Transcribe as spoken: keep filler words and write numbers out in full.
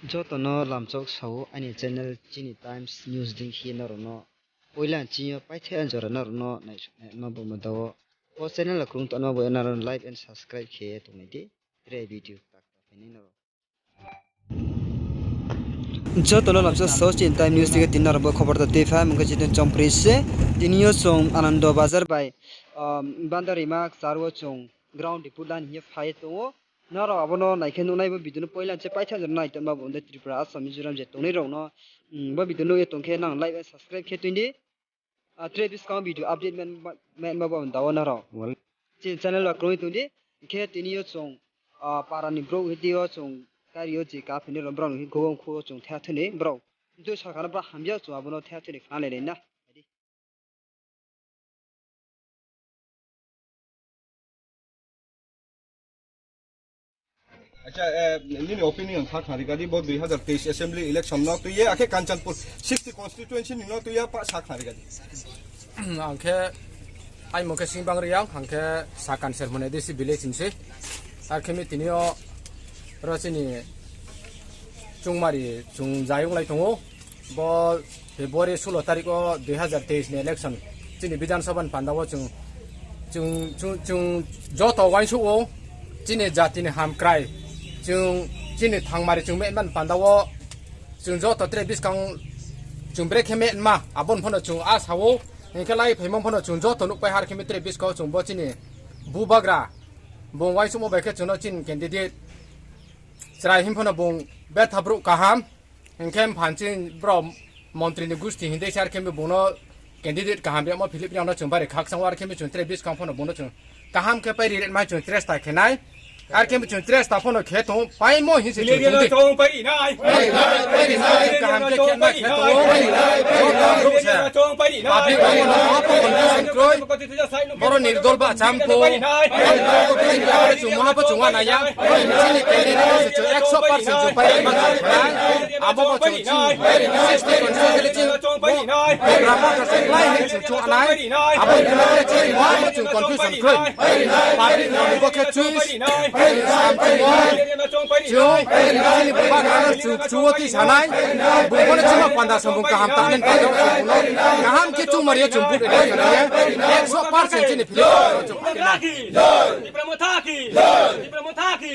Joto no lamchok sao aini channel Chini Times News dei khe nrao no poila chini yo paithe jora nrao no naisonai ma bo mada wo. O channel a krung tongma bo nrao like and subscribe khe tongnai di. Tre video tak ta phainai nrao. Joto no lamchok sao Chini Times News dei khe tini nrao bo khobor ta tei phai mung khe chini chompri se. Tini yo chung Anando Bazar bai, um, Bandarima kchar wo chung ground report la ni hing ye phai ye tong ou. Nrao abo no nai khe nuhnai bo video no poila se paithe jora nai tongma bo ong de Tripura, Assam, Mizoram je tongnai rao no, um, bo video nuh ye tong khe nang like and subscribe khe tong di. Ah, tre buskang video update man, man ma bo mada wo nrao. Chini channel ba kroi tong di. Hing khe tini yo chung, ah, para ni brouh hing di yo chung kari yo je kaphi ni rao brao ni hing khe gogong kho chung thai thani brao. Hing tui sarkar no brao hamya chung abo no thai thani khna lai lai na. Acha, eh, nini opinion sa khna ri kha di, bo dui hazar teis assembly election no tui ye, akhe Kanchanpur sixty constituency ni no tui ye, pa sa khna ri kha di. Ang khe, aimung khe Singbang Reang, ang khe Sakan Sermon A D C village ni se. Ar khe mi tini yo, ro chini chungmari chung jayong lai tong ou. Bo February sulo tarik wo dui hazar teis ni election. Chini Bidhan Sabha ni panda wo chung, chung, chung, chung joto uaingsouh ou, chini jati ni hamkrai, chung, chini thangmari chung mehma ni panda wo, chung joto tre buskang chung brekhe mehma, abo ni pho no chung asa ou, hing khe lai phaimo pho no chung joto nuhpai har khe mi tre buskang wo chung bo chini bubagra, bung uaingsouhmo bai khe chung no chini candidate chrai hing pho no bung betha brouh kaham. Hing khe mphan chini brao montri ni gusti hing dei se ar khe mi bung no candidate kaham rimo Philip Reang no chung bari khakchang wo ar khe mi chung tre buskang pho no bung no chung kaham khe pai ri ri mai chung tresta khe nai. Ar khe mi chung tresta pho no khe tong paimo hing se chung tong di. Kaham khe khe nai khe tong ou. Public rao no confusion kroi. Boro nirdol ba cham pho. Chung maha pho chung uana ya. Chini candidate se chung ekso percent chung pai ma chung nai. Abo bo chung chini sixty constituency chini program wo chung klái hing chung chung anai. Abo ni khe chini maha pho chung confusion kroi. Public rao ni bo khe choice. Chung, chini bubagra no chung, chung wo tui sanai. Bung pho no chini panda samung kaham ta nai panda wo chung no. Kaham khe chung mari ye chung vote ri ye. Ekso percent chini Philip Reang no chung. Tipra Motha ki! Tipra Motha ki!